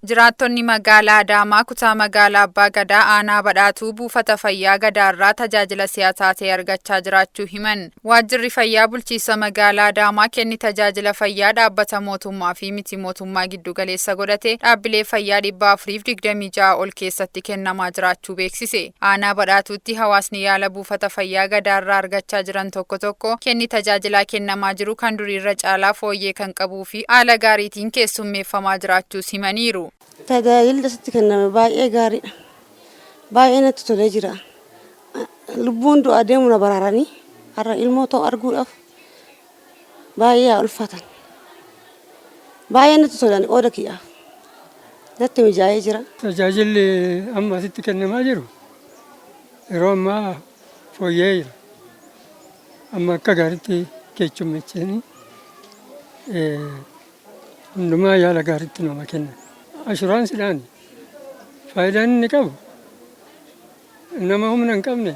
Jiraattonni magaalaa Adaamaa kutaa magaalaa Abbaa Gadaa aanaa Badhaatuu buufata fayyaa Gadaarraa tajaajila si'ataa ta'e argachaa jiraachuu himan. Waajjirri fayyaa bulchiinsa magaalaa Adaamaa kenni tajaajila fayyaa dhaabbata mootummaa fi miti mootummaa giddu galeessa godhate dhaabbilee fayyaa 426 ol keessatti kennamaa jiraachuu beeksise. Aanaa Badhaatuutti hawaasni yaala buufata fayyaa Gadaarraa argachaa jiran tokko tokko kenni tajaajilaa kennamaa jiru kan duriirra caalaa fooyyee kan qabuu fi haala gaariitiin keessummeeffamaa jiraachuus himaniiru. Tajaajilli asitti kenname baay'ee gaariidha. Baay'ee natti tolee jira. Lubbuun du'aa deemu na baraaranii har'a ilmoo ta'u arguudhaaf baay'ee haa ulfaatan. Baay'ee natti tolan, qooda kiyyaaf. Natti mijaa'ee jira. Tajaajilli amma asitti kennamaa jiru yeroo ammaa fooyya'ee jira. Amma akka gaariitti keessummeessanii hundumaa yaala gaariitti nama kennan. Inshuraansiidhaan faayidaan inni qabu nama humna hin qabne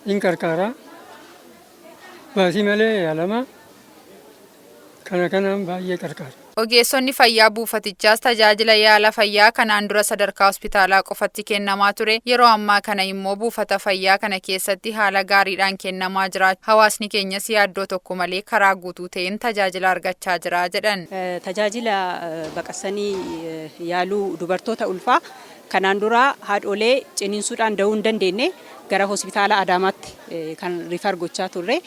hin qarqaaraa, baasii malee yaalamaa, kana kanaan baay'ee qarqaara. Ogeessonni fayyaa buufatichaas tajaajila yaala fayyaa kanaan dura sadarkaa hospitaalaa qofatti kennamaa ture yeroo ammaa kana immoo buufata fayyaa kana keessatti haala gaariidhaan kennamaa jira. Hawaasni keenyas yaaddoo tokko malee karaa guutuu ta'een tajaajila argachaa jira jedhan. Tajaajila baqaqsanii yaaluu dubartoota ulfaa kanaan dura haadholee ciniinsuudhaan da'uu hin dandeenye gara hospitaala Adaamaatti kan refer gochaa turre.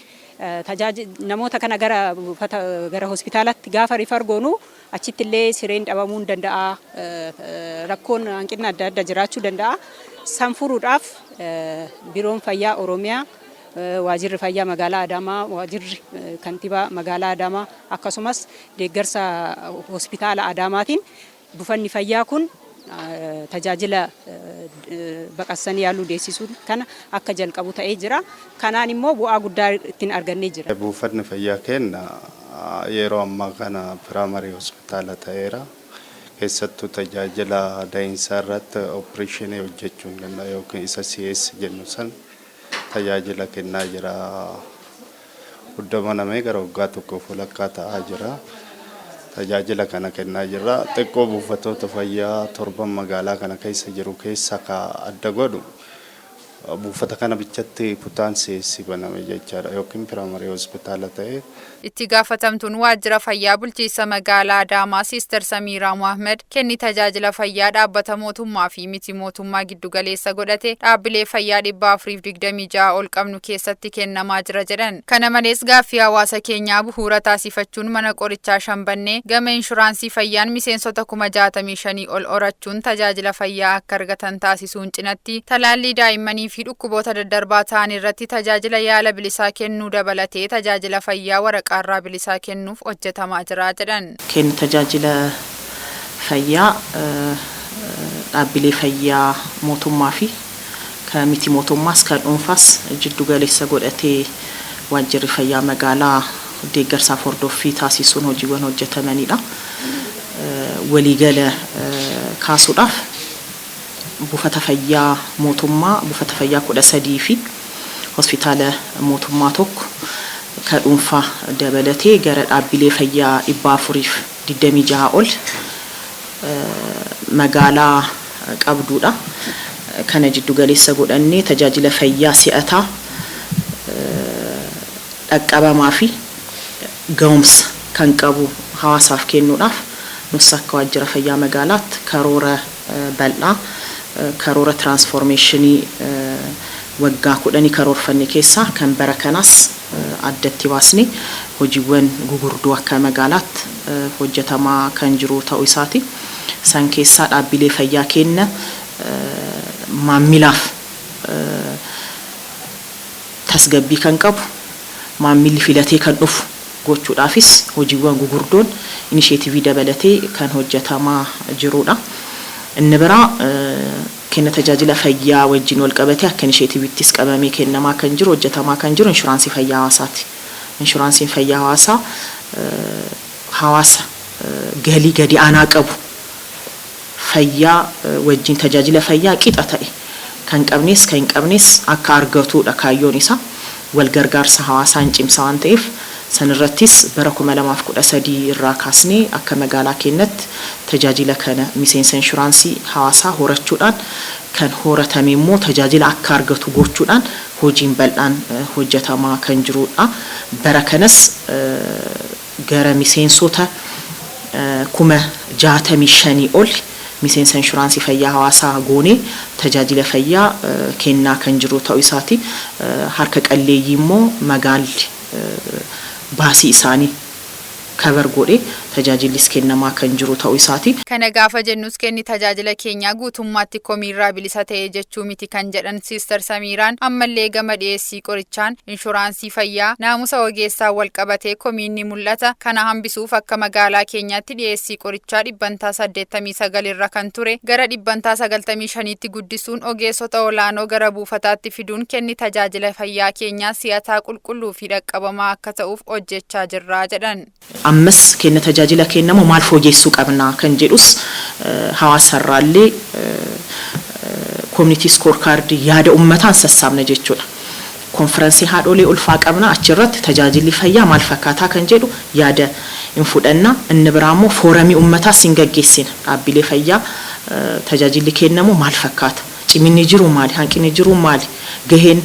Namoota kana gara buufata, gara hospitaalatti gaafa refer goonu achitti illee sireen dhabamuu hin danda'a, rakkoon hanqina adda addaa jiraachuu danda'a. San furuudhaaf Biiroon Fayyaa Oromiyaa, Waajjirri Fayyaa Magaalaa Adaamaa, Waajjirri Kantiibaa Magaalaa Adaamaa, akkasumas deeggarsa hospitaala Adaamaatiin buufanni fayyaa kun tajaajila baqaqsanii yaaluu deessisuu kana akka jalqabu ta'ee jira. Kanaan immoo bu'aa guddaa ittiin argannee jira. Buufatni fayyaa keenya yeroo ammaa kana primary hospitaala ta'eera. Keessattuu tajaajila da'iinsaa irratti operation hojjechuu hin danda'a yookiin isa CS jennu san tajaajila kennaa jira. Guddaa banamee gara waggaa 1f walakkaa ta'aa jira. Tajaajila kana kennaa jirra. Xiqqoo buufatoota fayyaa torban magaalaa kana keessa jiru keessa ka adda godhu buufata kana bichatti kutaan CS baname jechaadha yookiin primary hospitaala ta'e. Itti gaafatamtuun waajjira fayyaa bulchiinsa magaalaa Adaamaa Siister Samiiraa Mohaammed kenni tajaajila fayyaa dhaabbata mootummaa fi miti mootummaa giddu galeessa godhate dhaabbilee fayyaa 426 ol qabnu keessatti kennamaa jira jedhan. Kana malees gaaffii hawaasa keenyaa bu'uura taasifachuun mana qorichaa shambannee gama inshuraansii fayyaan miseensota 65,000 ol horachuun tajaajila fayyaa akka argatan taasisuun cinatti talaallii daa'immanii fi dhukkuboota daddarbaa ta'an irratti tajaajila yaala bilisaa kennuu dabalatee tajaajila fayyaa waraqaarraa bilisaa kennuuf hojjetamaa jira jedhan. Kenna tajaajila fayyaa dhaabbilee fayyaa mootummaa fi kan miti mootummaas kan dhuunfaas jiddu galeessa godhatee waajjirri fayyaa magaalaa deeggarsaaf hordoffii taasisuun hojiiwwan hojjetamanidha. Waliigala kaasuudhaaf buufata fayyaa mootummaa buufata fayyaa 13 fi hospitaala mootummaa tokko kan dhuunfaa dabalatee gara dhaabbilee fayyaa 426 ol magaalaa qabdudha. Kana jiddu galeessa godhannee tajaajila fayyaa si'ataa, dhaqqabamaa fi ga'umsa kan qabu hawaasaaf kennuudhaaf nus akka waajjira fayyaa magaalaatti karoora bal'aa, karoora transformation waggaa 10 karoorfanne keessaa kan bara kanaas addatti baasne hojiiwwan gugurdoo akka magaalaatti hojjetamaa kan jiru ta'uu isaati. San keessaa dhaabbilee fayyaa kenna maammilaaf tasgabbii kan qabu, maammilli filatee kan dhufu gochuudhaafis hojiiwwan gugurdoon initiative dabalatee kan hojjetamaa jirudha. Inni biraa kenna tajaajila fayyaa wajjin wal qabatee akka initiativeittis qabamee kennamaa kan jiru, hojjetamaa kan jiru inshuraansii fayyaa hawaasaati. Inshuraansiin fayyaa hawaasaa hawaasa galii gadi aanaa qabu fayyaa wajjin tajaajila fayyaa qixa ta'e kan qabnes kan hin qabnes akka argatudha kaayyoon isaa. Wal gargaarsa hawaasaa hin cimsa waan ta'eef Sanirrattis bara 2013 irraa kaasnee akka magaalaa keenyatti tajaajila kana miseensa inshuraansii hawaasaa horachuudhaan, kan horatame immoo tajaajila akka argatu gochuudhaan hojiin bal'aan hojjetamaa kan jirudha. Bara kanas gara miseensota 65,000 ol miseensa inshuraansii fayyaa hawaasaa goonee tajaajila fayyaa kennaa kan jiru ta'uu isaati. Harka qalleeyyii immoo magaalli baasii isaanii cover godhee tajaajillis kennamaa kan jiru ta'uu isaati. Kana gaafa jennus kenni tajaajila keenyaa guutummaatti komiirraa bilisa ta'e jechuu miti kan jedhan Siister Samiiraan, ammallee gama dhiyeessii qorichaan, inshuraansii fayyaa, naamusa ogeessaa wal qabatee komiin ni mul'ata. Kana hambisuuf akka magaalaa keenyaatti dhiyeessii qorichaa 89% irra kan ture gara 95%tti guddisuun, ogeessota olaanoo gara buufataatti fiduun kenni tajaajila fayyaa keenyaa si'ataa, qulqulluu fi dhaqqabamaa akka ta'uuf hojjechaa jirra jedhan. Ammas kenna tajaajila kennamu maal fooyyessuu qabna kan jedhus hawaasarraallee community score card yaada uummataan sassaabna jechuudha. Konfiraansii haadholee ulfaa qabna, achirratti tajaajilli fayyaa maal fakkaataa kan jedhu yaada hin fudhanna. Inni biraa immoo fooramii uummataas hin gaggeessina. Dhaabbilee fayyaa tajaajilli kennamu maal fakkaata? Ciminni jiru maali? Hanqinni jiru maali? Gaheen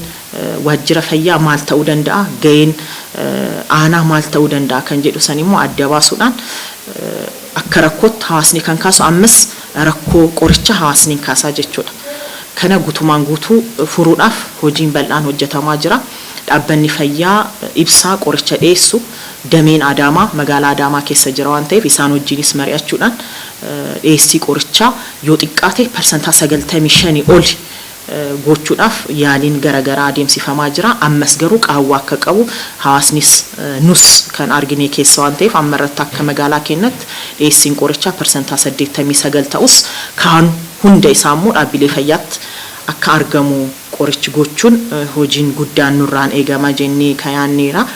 waajjira fayyaa maal ta'uu danda'a? Gaheen aanaa maal ta'uu danda'a kan jedhu san immoo adda baasuudhaan, akka rakkootti hawaasni kan kaasu ammas rakkoo qoricha hawaasni kaasaa jechuudha. Kana guutumaan guutuu furuudhaaf hojiin bal'aan hojjetamaa jira. Dhaabbanni fayyaa ibsaa qoricha dhiyeessu dameen Adaamaa magaalaa Adaamaa keessa jira waan ta'eef, isaan wajjinis mari'achuudhaan dhiyeessii qorichaa yoo xiqqaate 95% oli gochuudhaaf yaaliin garaagaraa adeemsifamaa jira. Ammas garuu qaawwa akka qabu hawaasnis nus kan argine keessa waan ta'eef, amma irratti akka magaalaa keenyatti dhiyeessiin qorichaa 89% ta'us, kaan hunda isaa immoo dhaabbilee fayyaatti akka argamu qorichi gochuun hojiin guddaan nurraan eegama jennee kayaanneera.